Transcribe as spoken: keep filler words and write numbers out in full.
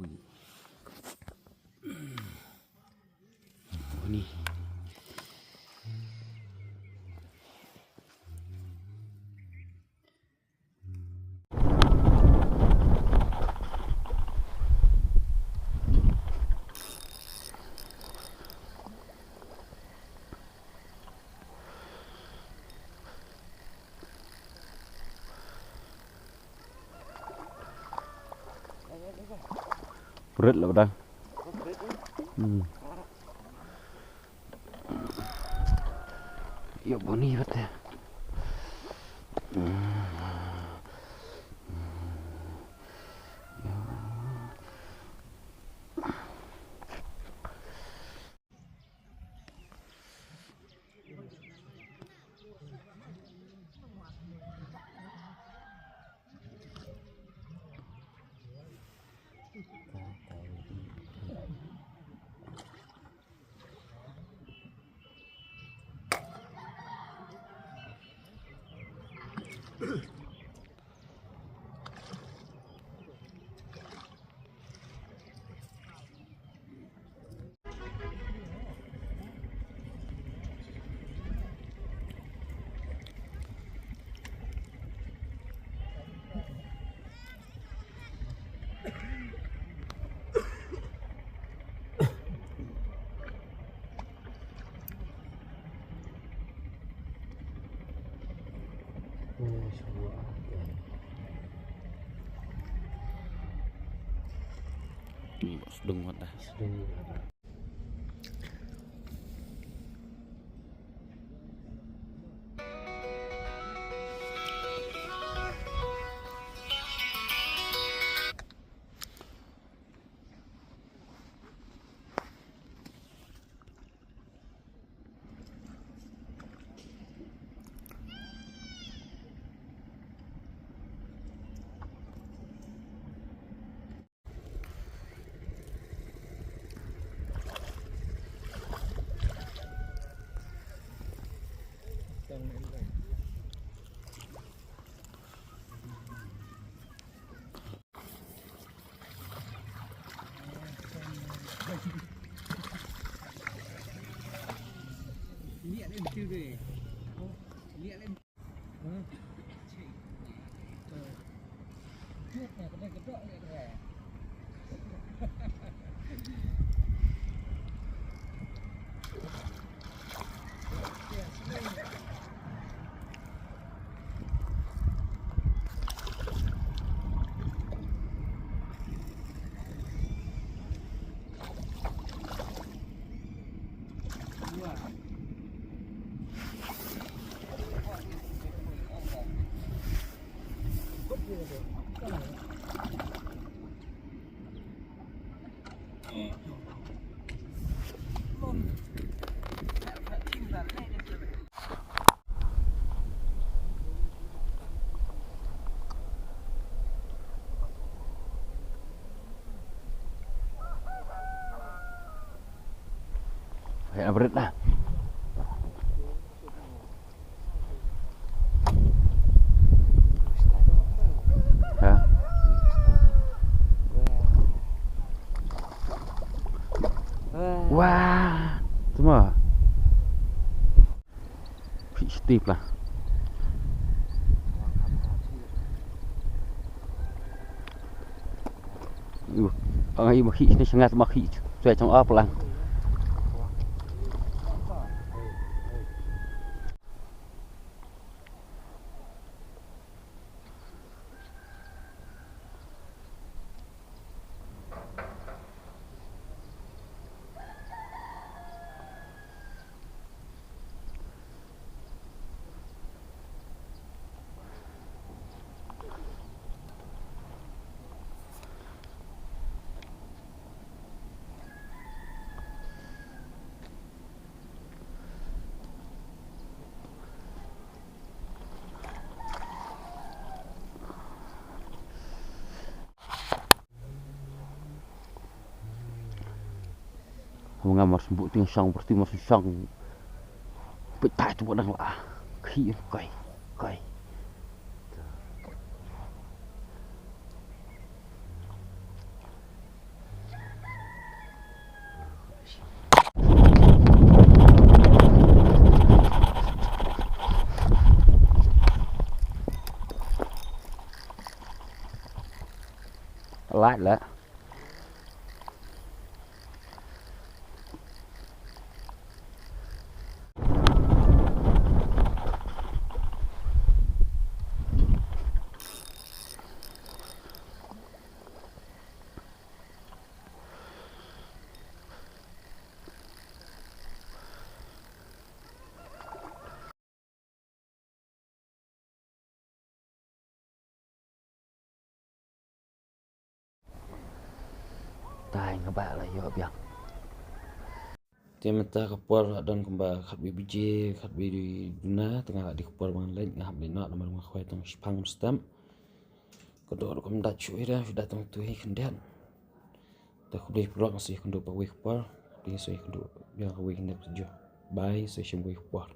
Ni. Pret lah dah. Hmm. Ïa buni bete. Ni ba sdung wat dah. Sdung wat dah. Hei, abrit lah. Ha? Wah, tu mah. Phi steve lah. Yu, ang ai ma khi ni sangat ma khi. Saya chong ap lah. Nga mar symbu ting shang, berti mar shang. Peit tai tu nang la. Khi kai, kai. Wad la. Tai nga ba la ïoh biang. Te mynta ka por la don kumba khatwei baje, khatwei duna, te nga la dei ka por ban leit, nga hap leit noh namar nga khwai tang shipang step. Ka doh ruh kam da shuh ïa da, shu da tang tu hi khyndiat. Te khublei pyrshah, nga sa ïakynduh bad kawei ka por, khublei, sa ïakynduh biang kawei ka next video. Bye, sa ïashem kawei ka por.